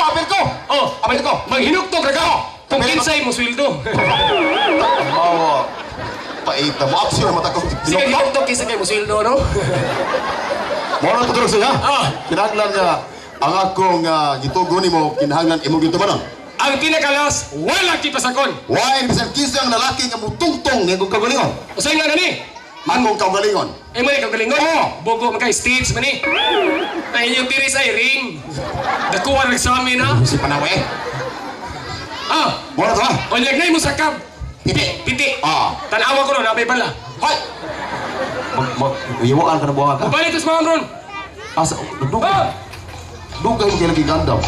Apil ko! Oh, Apil ko! Maghinuktok ra ka. Kung kinsay mo sweldo. Mawa. Paita mo. Aksyon mata ko. Sige, hinuktok kinsa kay mo sweldo, no? Mo na tutulog siya. Ah. Kinahanglan niya ang akong gitugo nimo kinahanglan imong gitumanon. Ang pinakalas, wala kipasakon. Why bisan kinsa ang lalaki nga mutungtong nga akong kaugalingon? Usay nga nani? Akong kaugalingon. Ay mo ni kagalingon. Oo. Bogo man kay stage man ni. Ang inyong tiris ay ring. Dakuha rin sa amin ha. Si panawe. Ah, Mo na to ha. o lagnay mo sa kab. Piti. Piti. Ah. Tanawa ko ron, nabay pala. Hoy. Mag mag iwaan ka na buha ka. Balik tos mga ron. Asa dugay. Ah, Dugay mo kay lagi gandam.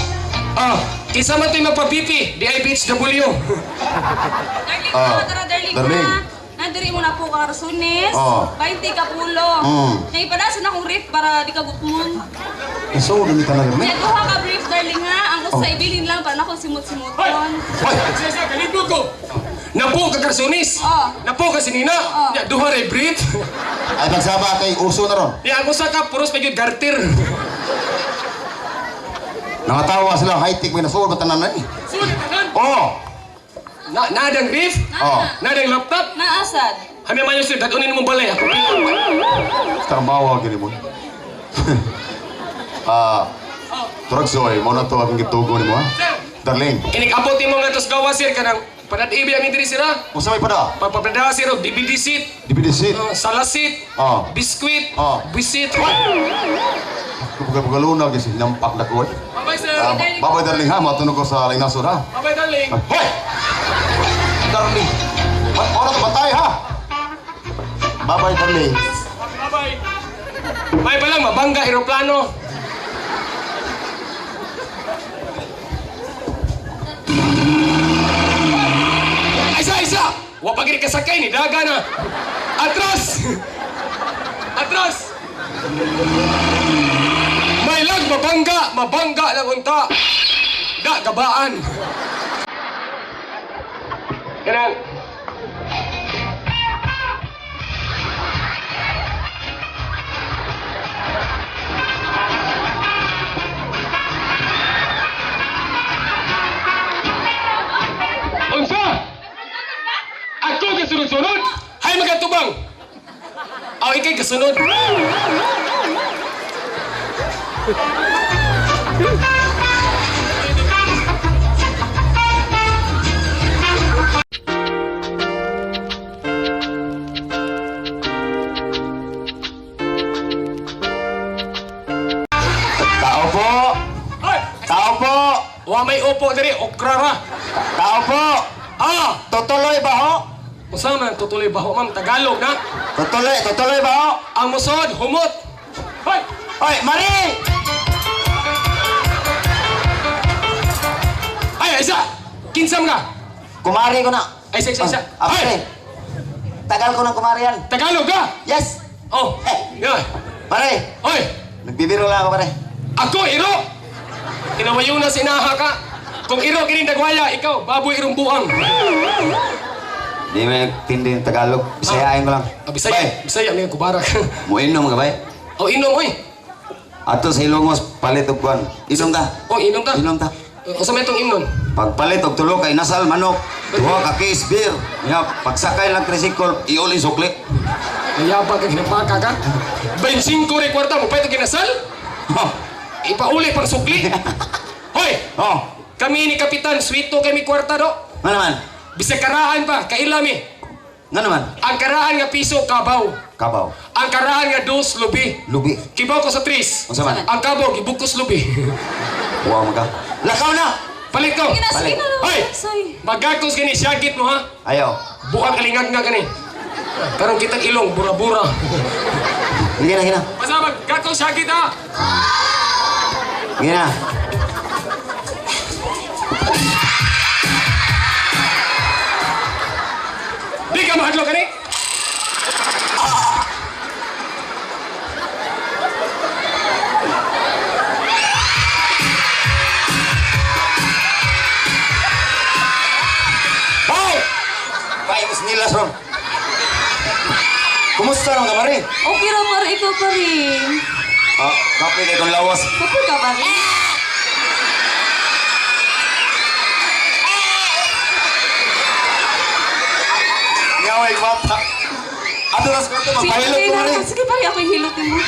ah, kinsa man to'y magpa-BP, DIBHW. Darling, Ah, tara, darling, darling. ha? Nandiri mo na po ka rasunis. Ah. 20 ka pulo. Kaya ipadasan akong brief para di ka gutmon. So, dumi ka na rin. Kaya duha ka brief, darling, ha? Ang usa Oh. ibilin lang para nako simot-simoton. Hoy. Siya siya, kalibog ko. Napo ka karsunis. Ah. Napo ka sinina. Ah. Ya, duha ray brief. Ay pagsaba kay uso na ron. Ya, ang usa ka puros pa gyud garter. Nangatawa sila high tech may nasuod ba tanan na eh. Sulit tanan. Oh. Na nadang brief, Oh. nadang laptop. Naasad. Hami man yung dadunin mo balay ako. Tarmawa gini mo. Ah. Turagsoy, mo na to akong gitugo nimo ha. Sir, Darling, inikabot nimo nga tos gawa sir kanang panad-ibi ang diri sira. unsa may pada? Papapada sir og DVD seat, DVD seat. sala seat, Ah. biscuit, Ah. bisit. Kubugaluna gyud si nampak na ko. eh. Bye sir. Ah, bye-bye darling ha, matunog ko sa Lainasod ha. Bye darling. Hoy! Darling. Ora to batay ha. Bye-bye darling. Bye-bye. May pa lang mabangga eroplano. Ay, isa, isa! Wa pa gid kasakay ni daga na. Atras! Atras! May lag mabangga, mabangga lang unta. Da gabaan. Kanang Unsa? Ako kasunod-sunod? Hay magatubang! Aw, ikay kasunod. Tao po. Hoy! Tao po. Wa may upo diri, okra ra. Tao po. Ah! Tutuloy ba ho? Unsa man tutuloy baho ma'am Tagalog na? Tutuloy, tutuloy ba ho? Ang musod humot. Hoy! Hoy, Mari! Ay, isa! Kinsam ka! Kumari ko na. Ay, isa, isa, isa. Ah, Ay! pare. Tagal ko ng kumari yan. Tagalog ka! Yes! Oh! Eh. Yeah. Pare, Hoy! nagbibiro lang ako pare. Ako, iro! Tinawayo na sinaha ka. Kung iro kining dagwaya, ikaw, baboy irong buang. Di mo nagtindi ng Tagalog. Bisayain ko lang. Ah, Bisaya, Bisaya, may kubara ka. Muinom ka bay? Oh, inom, oy. Ato sa Ilongos, palit og kuan. Inom ta. Oh, inom ta. Inom ta. Usa may itong imnon. Pagpalit og tulo kay nasal manok, duha ka case beer. Nya pagsakay lang tricycle, iuli sukli. Nayaba ka, ginapaka ka. 25 re kwarta mo pa ito kinasal? Ipauli pang sukli. Hoy! Oh, Kami ni Kapitan, sweet to kami kwarta do. nga naman. Bisag karaan pa, kailami. Nga naman. Ang karaan nga piso, kabaw. Kabaw. Ang karaan nga dos, lubi. Lubi. Kibaw ko sa tres. Unsa man? Ang kabaw, gibukos lubi. Wow man ka. Lakaw na. Palit ko. Sige na, sige na. Hoy! Soy. Magakos gani, siyagit mo ha. Ayaw. Buang alingag nga gani. Karon kitang ilong, bura-bura. Sige na, sige na. Basta magkakos siyagit ha. Sige na. Di ka mahadlok gani. Hoy! Paimus nila ron. Kumusta ron ka, Mari? Okay ra pare, ikaw pare. Ah, kape kay kong lawas. Kapoy ka pare. Laway bata. Ato tas kwarto, Sige, magpahilot sige, ko rin. sige, pare, ako hilutin mo.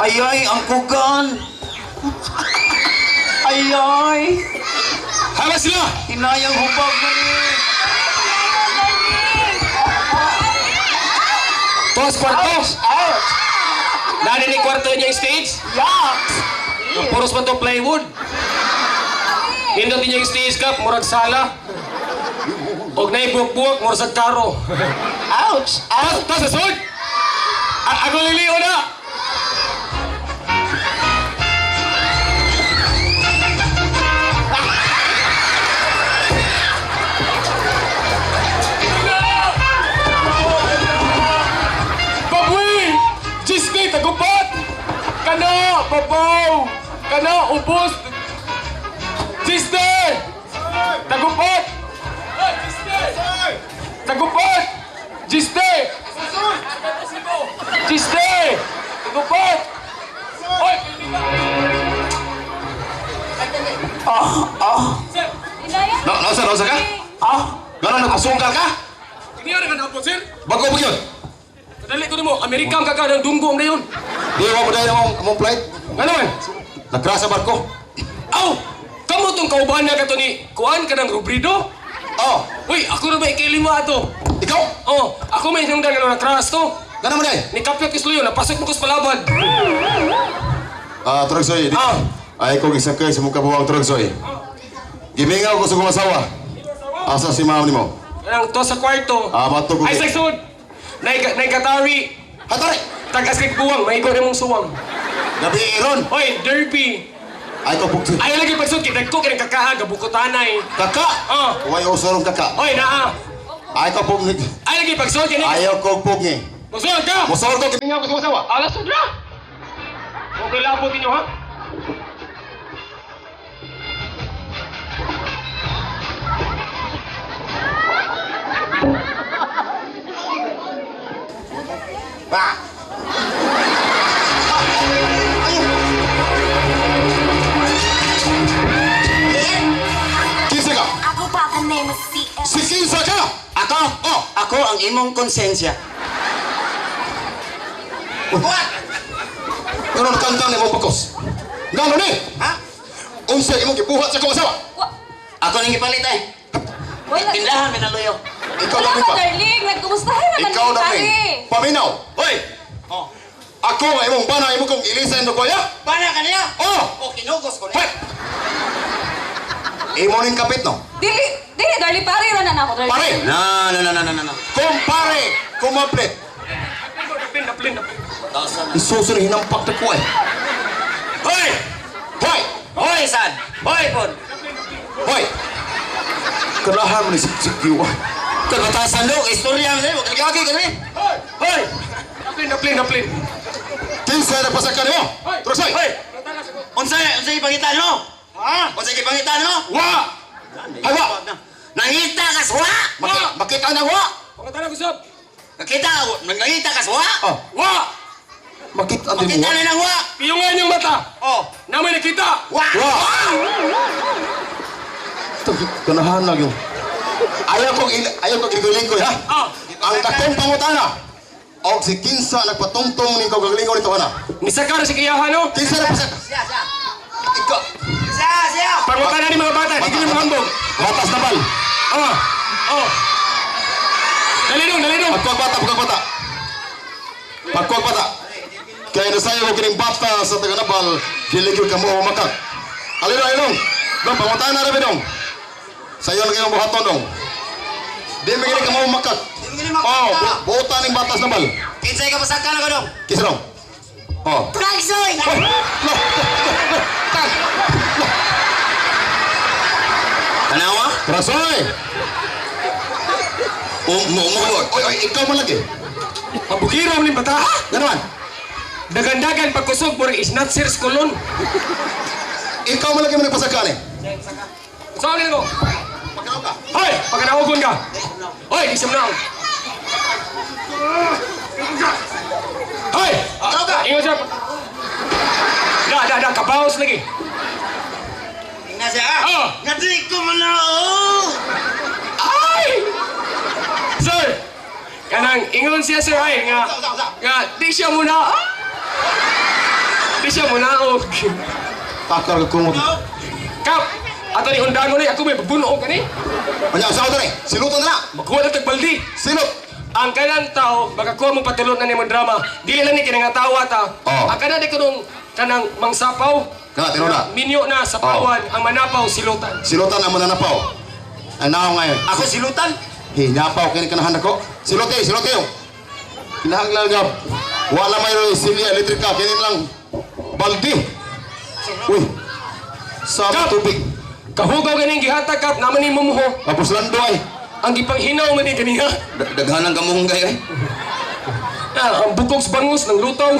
Ay, ay, ang kugan. Ay, ay. Hala sila! Hinayang hubag na rin. Tos kwarto! Ouch! Nani ni kwarto niya yung stage? Yucks! Ang puros man to plywood. Nindot niya yung stage cup, murag sala. Og naibuwak-buwak, murag sa karo. Ouch! Tas, tas, asod! Ako liliyo na! Baboy! Disney, tagupat! Kana, babaw! Kana, ubos! Disney! Tagupat! Tagupat! Disney! Disney! Tagupat! Oy! Inaya. No, nausa, nausa ka? Ah! Gano'n, nagpasungkal ka? Hindi ka na po, sir. Bago ba yun? Kadali ko nimo, Amerika ang kaka ng dunggo ang dayon. Di ba mo dahil among flight? Ano man? Nag-crash sa barko. Aw! Kamu tong kauban na kato ni Kuan ka ng Rubrido? Oh, Uy, ako na ba ikilima ato? ikaw? Oh, ako may hinungdan nga na crash to. Gano'n mo dahil? Ni Kapyo Kisluyo, napasok mo ko sa palabad. Ah, Tragsoy. Ah. Ay, kung isa kayo sa mukha buwang Tragsoy. Gimingaw ko sa kong asawa. Asa si ma'am nimo? Kanang to sa kwarto. Ah, bato ko. Ay, sagsod! Naikatari! Hatari! Tagas kay buwang, may ikaw mong suwang. Gabi iron. Oy, derby! Ay, ko bukti. Ay, lagi pagsud, kay dagko, kay kakaha, gabukotanay. Kaka! Oh. Uway usorong kaka. Oy, naa! Ay, ko pugni. Ay, lagi pagsud, kay Ayaw ko pugni. Musuwang ka! Musor ko, gimingaw ko sa kong asawa. Alas na! Okay labot ninyo, ha? Ba! Kinsa ka? Ako pa the name of CL. Si Kinsa ka! Ako? Oh! Ako ang imong konsensya. What? Gano'n kantang nimo pakos? Gano'n ni? Ha? Unsa imong gibuhat sa kong asawa? Ako nang ipalit eh. Wala. Tindahan, minaluyo. Ikaw Wala na ka, pa. darling. Nagkumustahan naman Ikaw ni na pare. Paminaw. Hoy! Oh. Ako nga imong bana imo kong ilisan do kuya. Bana ka niya? Oh! O, kinugos ko Hoy! niya. Imo ning kapit no. Dili, dili, darling. Pare ra na ako, darling. Pare, No, no, no, no, no, no, no. kumpare, kumamplit. Daplin, daplin, daplin. Isuso na hinampak na ko eh. Hoy! Hoy! Hoy, san! Hoy, pon! Hoy! Kalahan mo ni sik giwa. Kagatasan do, istorya mo sa'yo, kagagi ka rin. Hoy! Daplin, daplin, daplin. Kinsa na pasaka nimo? Trusoy. Hoy! Unsa unsa ipangita nimo? Ha? Unsa ipangita nimo? Wa! Hay wa. Nangita ka sa wa? Makita na wa. Pangatana ko sab. Nakita nangita ka sa wa? Oh, Wa! makita din Makita mo. na ng wa. Piyungan yung mata. Oh, Naman nakita. wa. Wa. Kanahan na gyud. Ayaw kong ayaw kong ilingkoy ha. Ah! Ang dakong pangutana. Og si kinsa nagpatungtong ning kagalingon nito ana. Nisaka na si kiyahan, no? Kinsa na pasaka? Siya, siya. Ikaw. Siya, siya. Pangutana ni mga bata, di mo hambog. Batas na bal. Ah! Oh! Dali dong, dali dong. Pagkuwag bata, pagkuwag bata. Pagkuwag bata. Kaya nasayo ko kining bata sa taga-nabal, dili gyud kamo makak. Alino, alino. Dong, pangutana ra dong. Sayo lang kayong buhaton dong. Di mo gini kamo makak. Di mo gini makak. Oh, buotan ning batas na bal. Kinsay ka pasaka na ko dong? Kisa dong. Oh. Tragsoy! Hoy, lo, lo, lo, tag. Lo. Tanawa? Trasoy. Oh, mo, mo. Oy, oy, ikaw man lagi. Pabukiro mo ni bata. Ganaman. Dagandagan pagkusog, murag snatchers kolon. Ikaw man lagi mo nagpasaka ni. Saan ko? Pagkanaw ka. Hoy! Pagkanaogon ka! Hoy! Di siya manaog. Hoy! Pagkanaw ka. Ingon siya. Da, da, da. Kabaos. lagi. Nga siya ah. Oh. Nga di ko manaog. Ay! Sir! Kanang ingon siya sir ay nga nga di siya muna. Ah! Di siya muna og. Takar kumot. Kap! Ato ni undangon ni ako may buno kani. Anya sa dere. Silutan na. Magkuha na tag baldi. Silot. Ang kanang tao makakuha mo patulon na nimo drama. Dili lang ni kini nga tawa ta. Oh. Ang kanan di kanong kanang mangsapaw. Kana tinuna. Minyo na sa pawan ang manapaw silutan. Silutan ang mananapaw. Ang naong ngayon. Ako silutan. Hinapaw kini kanahan ako. Silote, silote. Kinahanglan nga. Wala may silya elektrika kini lang baldi. Uy. Sa Kap! tubig. Kahugaw ganing gihatag kap naman ni mumuho. Tapos lando ay. Ang gipanghinaw man ni kaniya. Daghanan ka mong gay ay. Ah, ang bukog sa bangus ng lutaw.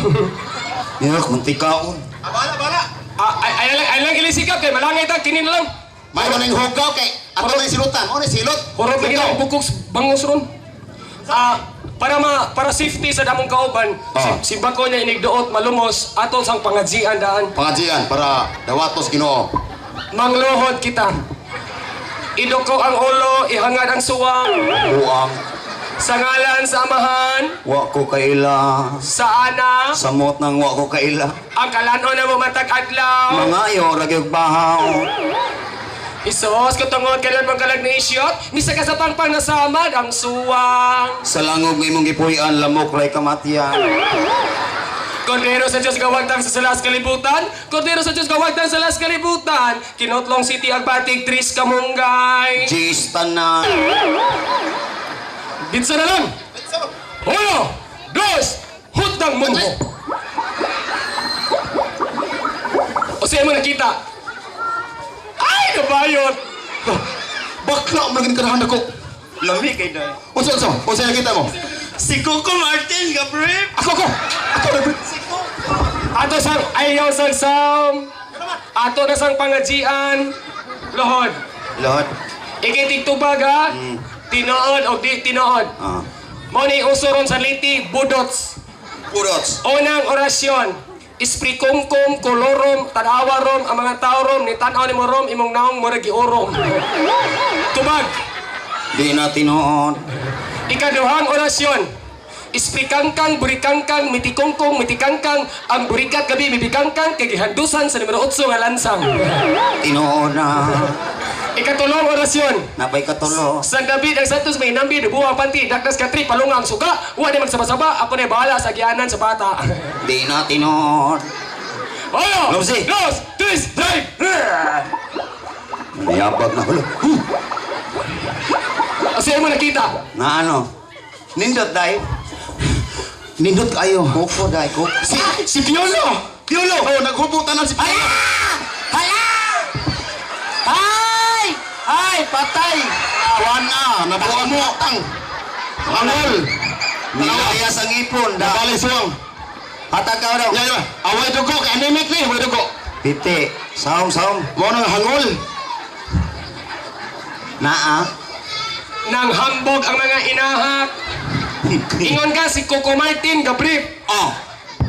Yak, mantikaon. Abala, abala. Ah, ay lang ilisikap kay malangay ta kini na lang. May manang hugaw kay ato na silutan. Mo ni silot. Horot lagi lang bukog sa bangus ron. Ah, para safety sa damong kauban, si bako niya inigduot malumos atol sang pangadzian daan. Pangajian para dawatos Ginoo. Manglohod kita. Idoko ang ulo, ihangad ang suwang. Buang. Sa ngalan sa amahan, Wa ko kaila. sa anak, Samot nang wa ko kaila. ang kalanon na mamatag adlaw. Mga iyo, ragi og bahaw. Isos, katungod kailan bang kalag ni isyot, misa ka sa pangpang nasamad ang suwang. Sa langog ng imong gipuy-an, lamok ray kamatyan. Kordero sa Diyos gawagtang sa salas kalibutan. Kordero sa Diyos gawagtang sa salas kalibutan. Kinotlong City ang batig, Tris Kamunggay. Gis tanan. Bitsa na lang. Uno, dos, hutang mungho. O sa'yo mo nakita. Ay, nabayot. Bakla man gini kanahan ako. Lami kay day. Unsa unsa? Unsa nakita mo? Si Coco Martin, gabrip. Ako ako. Ako na. Si Coco. Ato sang ayaw sang sam. Ato na sang pangajian. Lohod. Lohod. Ikitig tubag ha. Tinood o di tinood. Ah. Mo ni uso ron sa Liti, budots. Purots. Unang orasyon, isprikumkum, kolorom, tanawa rom, ang mga tao rom, ni tanaw ni mo rom, imong naong murag giurom. Tubag, Di na tinuod. ikaduhang orasyon, isprikangkang, burikangkang, mitikongkong, mitikangkang, ang burikat gabi, mibikangkang, kay gihandusan sa numero 8 nga lansang. Tinuod na. Ikatulong orasyon, Napay katulo. San David ang Santos may nambi, dubuha ang panty, dakdas katri, palunga ang suga, wa ni magsabasaba, ako na bahala sa gianan sa bata. Di na tinuod. Uno, Lomsi. dos, tres, drive! Niyabag na hulo. Asa mo nakita? Na ano? Nindot day. Nindot kayo. Kuko day, kuko. Si si Piolo. Piolo. Oh, naghubo tanan si Piolo. Hala! Ay! Ay, patay! Awan na, nabuang mo tang. Angol. Nilayas ang ipon da. Nabali suwang. Hatag ka daw. Ya, ya. Away dugo kay anemic ni, away dugo. Piti. Sahom, sahom. Mo nang hangol. Naa. Nang hambog ang mga inahak. Ingon ka si Coco Martin, gabrip. Oh.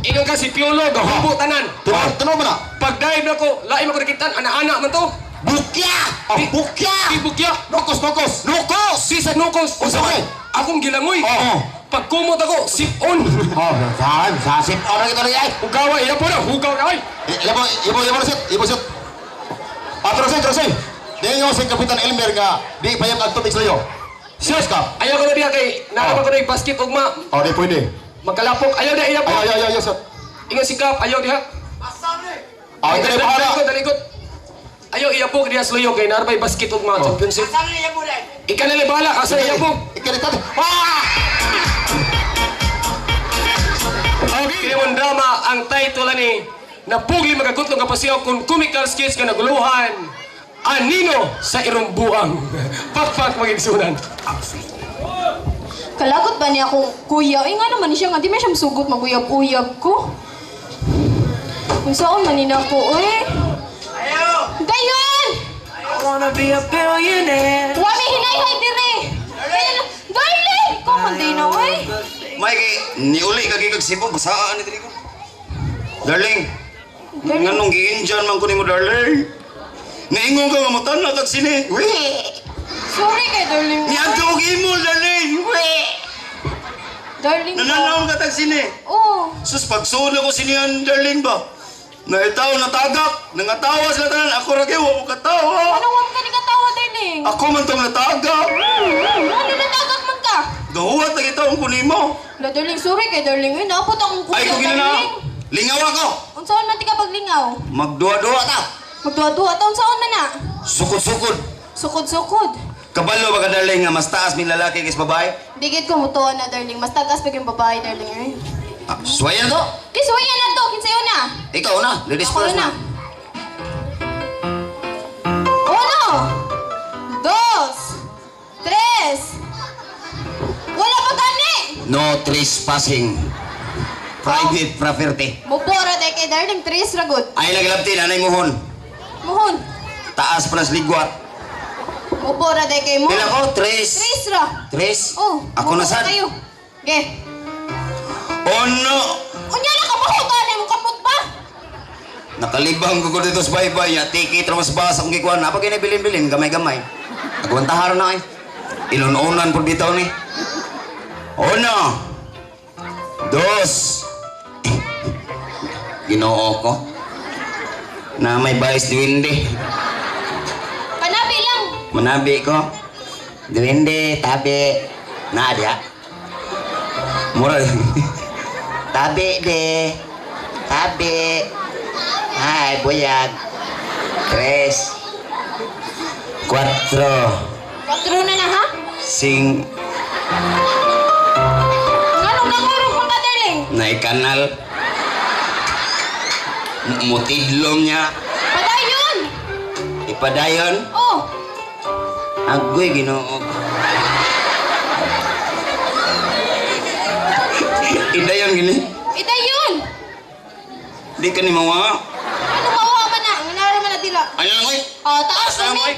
Ingon ka si Piolo, gahubo tanan. Tuno, tuno ba na? Pag-dive na ko, lain mo ko nakitan, ana-ana man to. Bukya! Oh, bukya! Di bukya. Nukos, nukos! Nukos! Di sa nukos. Unsa man? Akong gilangoy. Oo. Pagkumot ako, sip-on. Oh, saan? Sasip. Oh, nakita rin ay. Hugawa, iya po na, hugaw na ay. Ibo, ibo, ibo na sit, ibo sit. Ah, trosay, trosay. Di si Kapitan Elmer nga, di payag ang tubig sa'yo. Serious ka? Ayaw ko na diya kay, naama ko na yung basket ugma. Oh, di pwede. Magkalapok, ayaw na iya po. Ay, ay, ay, ay, sir. Ingon si Kap, ayaw diha. Ah, Ay, dali, bahala. dalikot, dalikot. Ayaw iya po, diha sluyo kay narbay basket ugma championship. Asa niya mo day? Ika na bahala, asa iya po. Ikalitan. Ah! Okay. Kini drama ang title ani Napugli magagutlong kapasiyaw kung comical skits ka naguluhan. Anino sa irumbuang. Pakpak magigsunan. Kalagot ba niya akong kuya? Ay nga naman siya nga, di man siya masugot maguyab-uyab ko. Kung saan man nina ko, eh. Ayaw. Dayon! I wanna be a billionaire. Wa may hinayhay dire! Darling! Ikaw man din na, eh. Mikey, niuli ka gigag Cebu, basaan ni diri ko. Darling, Darling. Nganong giinjan man ko nimo, darling? Naingon ka nga mutana kag sine. We. Sorry kay darling. Niadto og imo, darling. We. Darling. Nananaw ka tag sine. Oh. Sus, pagsuod ako sinihan, darling ba? Naitaw, natagak, nangatawa sila tanan, ako ra kay wa ko katawa. Ano wag ka ni katawa, darling? Ako man tong natagak. Ano natagak man ka? Gahuwat na kita ang kunimo. La, darling, sorry kay darling. Ay, naapot akong kuya, Ay, kung gina na. darling. Lingaw ako. Unsaon man ti ka paglingaw? Magduha-duha ta. Magduha-duha ta, unsaon man na? Sukod-sukod. Sukod-sukod. Kabalo ba ka, darling, nga mas taas may lalaki kaysa babae? Digit ko mutuan na, darling. Mas tagas pag yung babae, darling. Ay. Ah, suwaya na to. Kisuya na to, kinsayo na. Ikaw na, ladies Ako first na. na. Uno, dos, tres. Wala pa gani. No trespassing. Private property. Mubora de kay darling, tres ragod. Ay, naglabti, nanay muhon. Muhon. Taas pa ng ligwat. Mubora de kay mo. Pila ko? Tres. Tres ra. Tres? Oh, Ako na mubora sad. Kayo. Ge. Oh no! Unya na ka mo gani mo kamot ba? Nakalibang ko ko dito sa baybay niya. Tikit ra mas basa akong gikuan. Napag bilin-bilin, gamay-gamay. Agwantahar na ay. Ilununan po bitaw ni. Uno. Dos. Ginoo ko. Na may bayis duwende. Panabi lang. Manabi ko. Duwende, tabi. Na diya. Mura. Tabi de. Tabi. Hi, buyag. Tres. Cuatro. Kwatro na na ha? Sing. Nganong nangurog man ka darling? Naikanal. Mutidlom niya. Padayon. Ipadayon. Oh, Agoy, ginoo ko. Idayon gini. idayon. Di ka ni mawa. Ano mawa man na? Nganara man na dila. Ano lang, oy? Oh, taas Taas na na lang, mi. oy.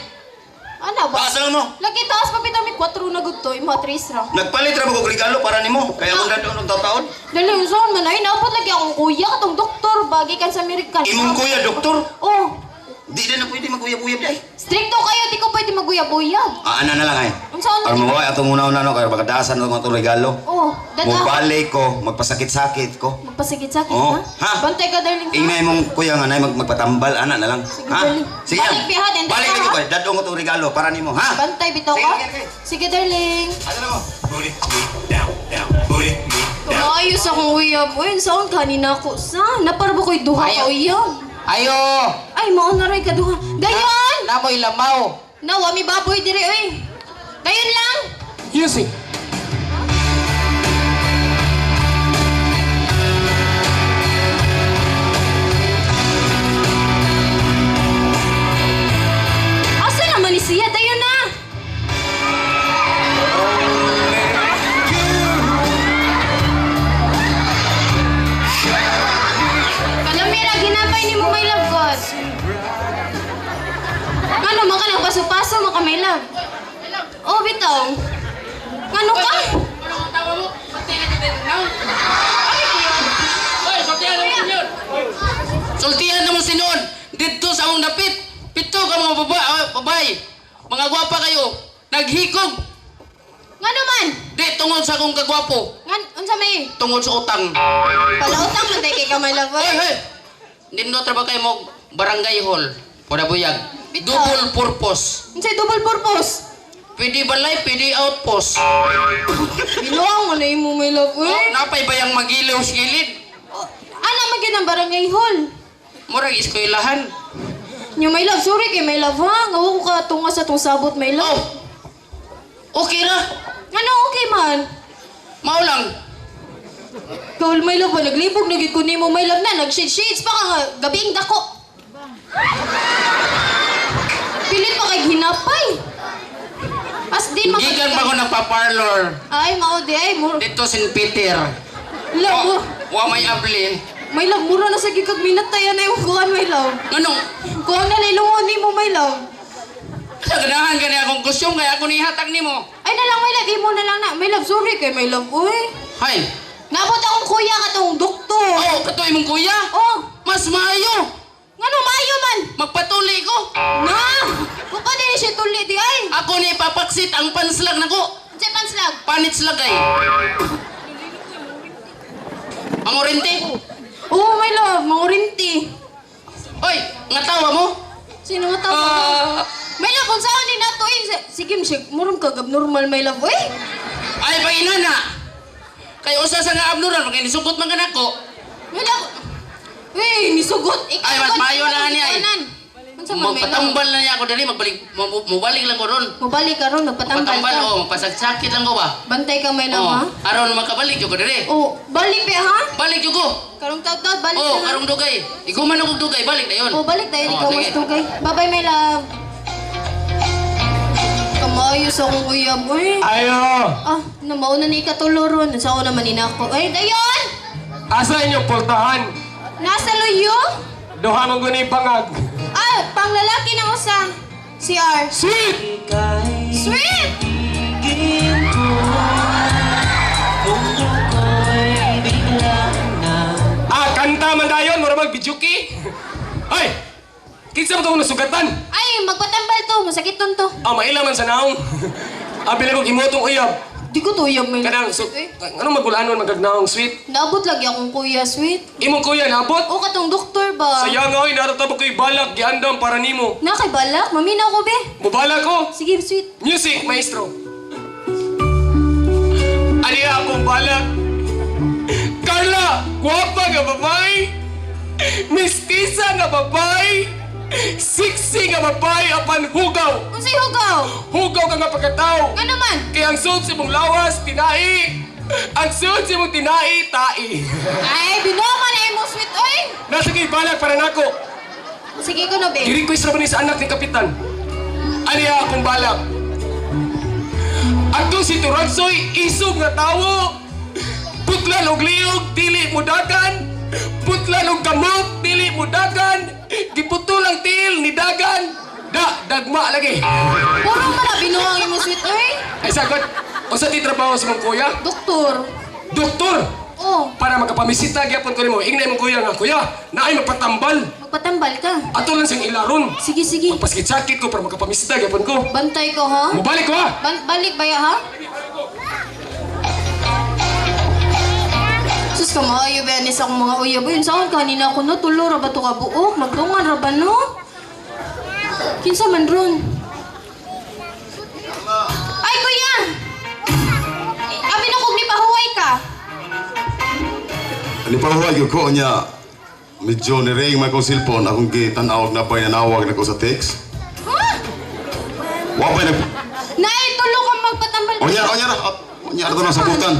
Ano ba? Taas na lang mo. Lagi taas pa bitaw mi 4 na gud to, imo 3 ra. Nagpalit ra ba kog regalo para nimo? Kaya akong dadon og taon. Dali unsaon man ay naupot lagi akong kuya katong doktor bagay kan sa Amerikan. Imong kuya, doktor. Oh, Di na na pwede maguyab-uyab day. stricto kayo di ko pwede maguyab-uyab. Ah, ana na lang ay. Unsaon man? Aron mo ay atong una-una no kay pagkadaasan atong atong regalo. Oh, dada. Mobalik ko, magpasakit-sakit ko. Magpasakit-sakit Oh, ha? ha? Bantay ka darling. ha? Ingay mong kuya nga nay magpatambal ana na lang. Sige, Ha? darling. Sige. Balik, biha, then Balik ka, lagi ha? ko. Dadong atong regalo para nimo, ha? Bantay bitaw Sige, ka. sige, sige. Sige darling. Ano na mo? Booty me down, down, booty me down. Maayos akong uyab. Uy, unsaon kanina ko sa? Napara ba ko'y duha ka Ayaw. uyab? Ayo! Ay, mao na ray ka duha. Dayon! Namoy lamaw. Nawa mi baboy diri oy. Dayon lang. Music. Asa naman ni siya? Dayon na! Kalamira, ginapay ni mo my love God. Ngano man ka nagpaso-paso mo ka my love? Oh, bitaw. Ngano ka? Sultihan na mo sinon. Dito sa among dapit. Pito ka mga babae. Mga gwapa kayo. Naghikog. Ngano man? Di tungod sa akong kagwapo. Ngan, unsa may? Tungod sa utang. Palautang man tay kay ka my love. Hoy, oy. hoy. Nindot ra ba kayo mo barangay hall? Pura buyag. Bitaw. Double purpose. Unsay double purpose? Pwede balay, pwede outpost. Binuang mo na imo my love. Oy. Napay bayang magilaw sa gilid. Oh, ana man gyud ang barangay hall. Murag eskwelahan. Nyo, my love, sorry kay my love ha. Nga wa ko ka tunga sa tong sabot, my love. Oh. Okay ra. Ano, okay man? Mao lang. Kaul, my love, ba, naglibog na gyud ko nimo, my love na. Nag-shades-shades pa ka nga, gabiing dako. Pilit pa kay hinapay. As din Gikan pa ko nagpa-parlor. Ay, mao di ay. Mur Dito sin Peter. love, mur Wa may abli. my love, mura na sa gikag minatayan na yung kuhan, my love. Nganong Kuhan na lailungon nimo, my love. ganahan ka niya akong kusyong kaya ako nihatag nimo. Ay na lang, my love, imo na lang na. My love, sorry kay my love, uy. Hay. Nabot akong kuya katong doktor. Oh, kato imong kuya. Oh, Mas maayo. Ngano maayo man? Magpatuli ko. Na! Buka din siya tuli di ay. Ako ni ipapaksit ang panslag nako. Unsay panslag? Panitslag ay. Amorente. Oh, my love, mangurinti. Oy, nga tawa mo. Sino nga tawa? Ah, My love, kung saan ni nato eh. Sige, siya, murong kag abnormal, my love. Uy! Ay painana. Kay usa sa nga abnuran kay nisugot man kanako. My love. Uy, nisugot. Ikaw, Ay, mas maayo na ani, ay. Unsa man, my love? Magpatambal na niya ako dali, magbalik mobalik lang ko ron. Mubalik ka ron, magpatambal Magpatambal ka. oh, magpasagsakit lang ko ba. Bantay ka, my love, Oh, ha? aron makabalik jud ko diri. Oh, balik ba, ha? Balik jud ko. Karong taw-taw, balik Oh, na. ha? karong dugay. Iguman ako dugay, balik na yon. Oh, balik tayo. Oh, Ikaw sige. mas dugay. Bye-bye, my love. Kamayo sa akong uyab, uy. Ayo! Ah, namauna ni katuloron. Sa ako naman inako. Ay, dayon! Asa inyong pultahan? Nasa luyo? Duha man guni bangag. Ah, panglalaki ng usa. CR. Sweet! Sweet! Ah, kanta man dayon, mura mag bijuki. Ay! Kinsa ba itong nasugatan? Ay, magpatambal to. Masakiton to. Ah, maila man sa naong. Abi lang kong imotong uyab. Di ko to uyab, my love. Kanang, so, Eh, anong magulanon magagnaong sweet? Naabot lagi akong kuya, sweet. Imong kuya, naabot? O katong doktor ba? Sayang oy, naratabo ko'y balak, giandam para nimo. Na kay balak? Maminaw ko, be. Mubalak ko. Sige, sweet. Music, maestro. Aliya akong balak. Carla, guwapa nga babae. Mistisa nga babae. Sexy nga babae apan hugaw. Unsay hugaw? Hugaw ka nga pagkatao. Nga naman? Kaya ang suot sa imong lawas, tinai. Ang suot sa imong tinai, tai. Ay, binoma na imo, sweet, oy! Nasa kay balak para nako. Sige ko na, be. I-request ra ba ni sa anak ni Kapitan? Aniya akong balak. Atong si Turansoy, isog nga tawo. Putlan og liog, dili mo dagan. Putlan og kamot, dili mo dagan. Giputol ang tiil ni dagan. Da, dagma lagi. Puro man na binuang imo, sweet, oy. Ay sagot, unsa ti trabaho sa mong kuya? Doktor. Doktor! Oh, Para makapamisita gyapon ko nimo. Ingna imong kuya nga, kuya, naay magpatambal. magpatambal ka. Ato lang siyang ilaron. Sige, sige. Magpaskit-sakit ko para makapamisita gyapon ko. Bantay ko, ha? Mubalik ko ha! Balik ba ya, ha? Sus ka, maayo ba sa akong mga uyab. Ayun, saan kanina ako no? Tulo ra ba to ka buok? Magtungan ra ba no? Kinsa man ron? Ay, kuya! Abi na kung nipahuway ka. Ni pahuway gyud ko niya. Medyo ni ring man kong cellphone akong gitan-aw na pa nanawag na ko sa text. Ha? Wa pa nag Nay, tulo ka magpatambal. Onya, onya ra. Onya ra to na sabutan.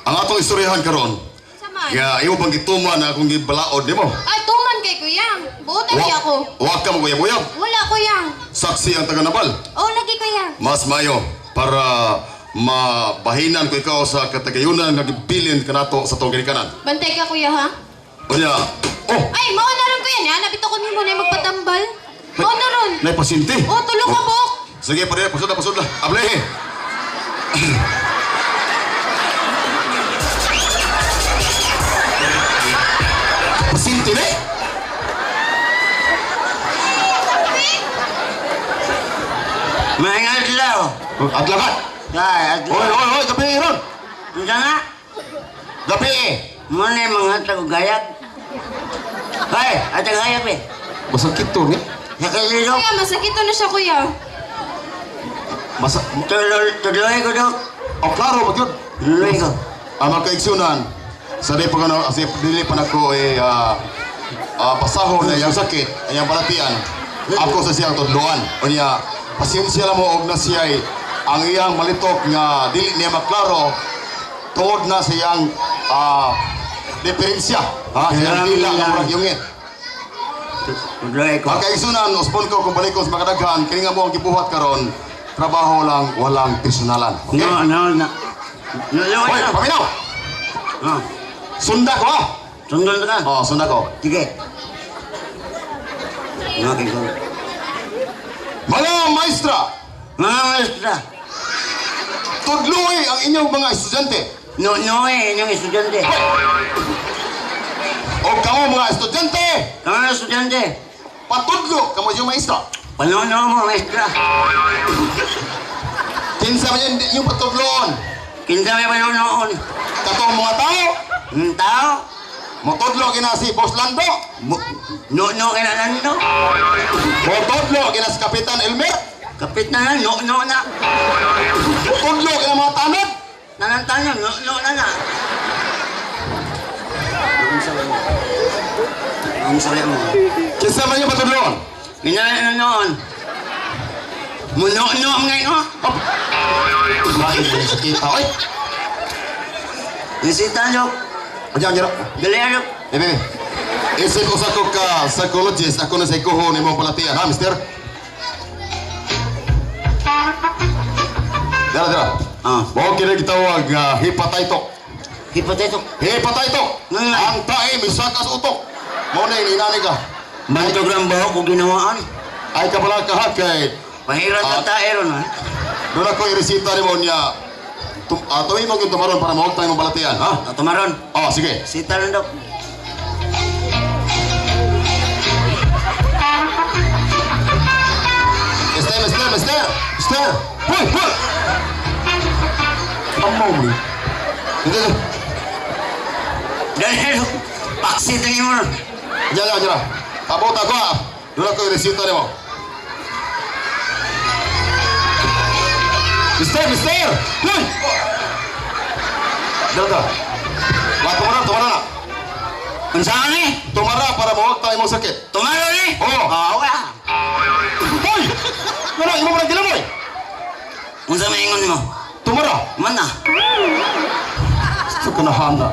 Ang atong istoryahan karon. Kinsa man? Kaya imo bang gituman na akong gibalaod nimo? Ay, tuman kay kuya. Buotan niya ako. Wa ka mo uyab. Wala, kuya. Saksi ang taga Nabal. Oh, lagi kuya. Mas mayo para mabahinan ko ikaw sa katagayunan nga gibilin kanato sa tong ginikanan. Bantay ka, kuya, ha? Unya, oh, Ay, mao na ron kuya. Nihanap ito ko nimo na magpatambal. Mao na ron. nay pasyente. Oh, tulo ka buok. Sige, pare, pasod na, pasod na. Ablehe. Pasyente na eh. Maayong adlaw. Adlaw ka. Ay, adlaw. Oy, oy, oy, gabi ron. Unsa nga? Gabi eh. Mo na yung mga tagugayag. Ay, atag gayag eh. Masakit to, ni. Nakililo. Kuya, masakit to na siya, kuya. Masa... Tuloy ko, Dok. Oh, klaro, ba yun? Tuloy ko. Ang mga kaigsunan, sa di pa kano, sa dili pa nako eh, pasahon na iyang sakit, iyang balatian, ako sa siyang tudloan. Unya, pasensya lang mo og na siya ang iyang malitok nga dili niya maklaro tungod na sa iyang diferensya. Ha, iyang dila nga murag yungit. Tuloy ko. Mga kaigsunan, uspon ko kung balik ko sa makadaghan, kini nga mo ang gibuhat karon, trabaho lang, walang personalan. Okay? No, no, no. Tuloy Hoy, ko. paminaw! Oh, Sunda ko ha! sundon ka. Oh, sunda ko. Sige. Okay, go. Mga maestra, Mga maestra, tudluy ang inyong mga estudyante. no, no eh, inyong estudyante. O kamo mga estudyante. Kamo mga estudyante. Patudlo kamo yung maestra. Panono mo, maestra. Kinsa man yun yung patudloon. Kinsa may panonoon. Katong mga tao, Ang tao. motudlo kina si Boss Lando. No-no ka na lang to. Motudlo kina si Kapitan Elmer. Kapit na lang, no-no na. Motudlo kina mga tanod. Nanantanon, no-no na na. Ang sabi mo. Kinsa man yung patudloon. Minanonoon. Muno-no ang ngayon. Up. Lain mo sa kita. Oy! Nisita, Dok. Andiyan, andiyan. Dali, Dok. Eh, bebe. Isip usa ko ka psychologist, ako na sa ikuho ni mong palatian, ha, mister? Dara, dara. Ah. Mao kini gitawag nga hepatito. Hipoteto. Hepatito. Ngayon. Ang tae misakas utok. Mao na inani ka. Bantog lang buhok ko ginawaan. Ay ka pala ka ha, kay Pahirat Ah. ang tae ron, ha? doon ako iresita nimo niya. Tuwi mo yung tumaron para mawag tayo mong balatian, ha? Ah, tumaron. Oh, sige. Sita lang, Dok. Mister, mister, mister! Mister! Hoy, hoy! Amaw mo. Hindi, hindi. Dali, Dok. Paksit ang imo ron. Diyan, diyan, diyan. Abot ako, ha? Doon ako iresita nimo. Mister, mister! Hoy! Diyan ka. Wah, tumara, tumara na. Unsa ni? Tumara para mawag tayo mong sakit. Tumaron ni? Oo. Ah, wala. Hoy! Ano, imo mo nang gilamoy? Unsa may ingon nimo? Tumara. Man na. Gusto ka na hana.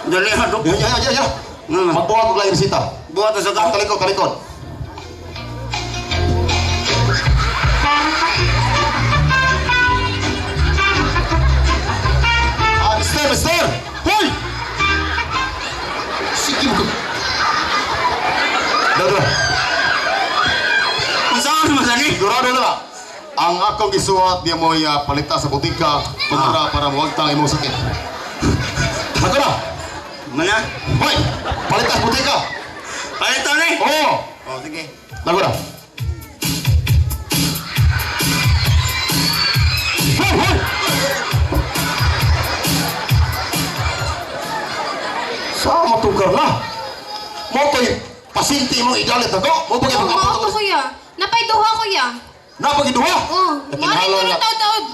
Dali, ha, Dok. Ya, ya, ya, ya. Hmm. Magbuhat og laing resita. Buhat sa Ah, tao. talikod, talikod. Ah, mister, mister! Hoy! Sige mo ka. Dara, Unsa man mo sani? sigurado na. Ang akong gisuwat niya mo'y palita sa butika tumara para mawagtang imong sakit. Ako na! Mana? Hoy! Palita sa butika! Palito ni? Oo! Oh, sige. Lago na. Hoy, hoy! Sa matukar na. Mo ko'y pasinti mong igalit ako. Mo pag Oh, mao to kuya. Napay duha kuya. Napagiduha. Oh, mao rin na. taod-taod.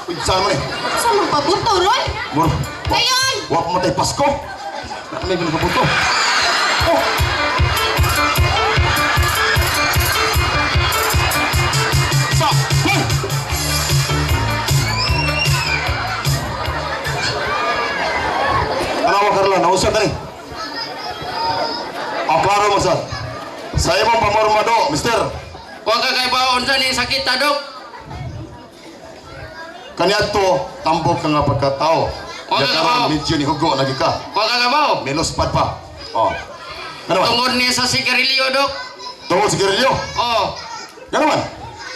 Uy, saan mo ni? Sa man pabuto ron? Mur. Dayon! Wa pa matay Pasko. May pinagpabuto. Oh. Sa, hoy! Tanawa Carla, nausa tani. Ah, klaro mo sir. Sa imong pamormado, mister. Wa ka kay baon sa ni sakit ta, Dok. Kaniadto tambok ka nga pagkatao. Okay, Yakaron oo. medyo ni hugo lagi ka. Wa ka kabaw. Melospad pa. Oh. Ano man? Tungod ni sa sigarilyo, Dok. Tungod sa sigarilyo. Oh, Ano man?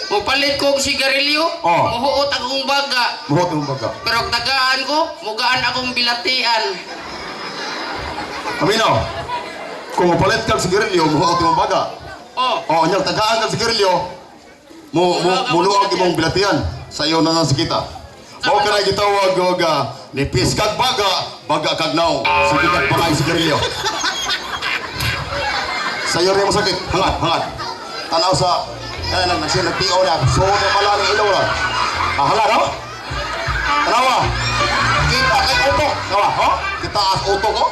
mupalit ko og sigarilyo, Oh. muhuot akong baga. Muhot ang baga. Pero og tagaan ko, mugaan akong bilatian. Paminaw. Kung mapalit kang sigarilyo, muhot imong baga. Oh, Oh, anyang tagaan kang sigarilyo, mo mo muluag imong bilatian sa iyo na nang sakita. Mao ka na gitawag og nipis kag baga, baga kag naong. Sige kag pangay sigarilyo. Sa iyo rin mo sakit, hangat, hangat. Tanaw sa kana nang nagsiya nagtiaw na, so na pala ni ilaw ra. Ah, hangat oh. Tanawa. Kita kay utok, tawa, ho? Kita as utok oh.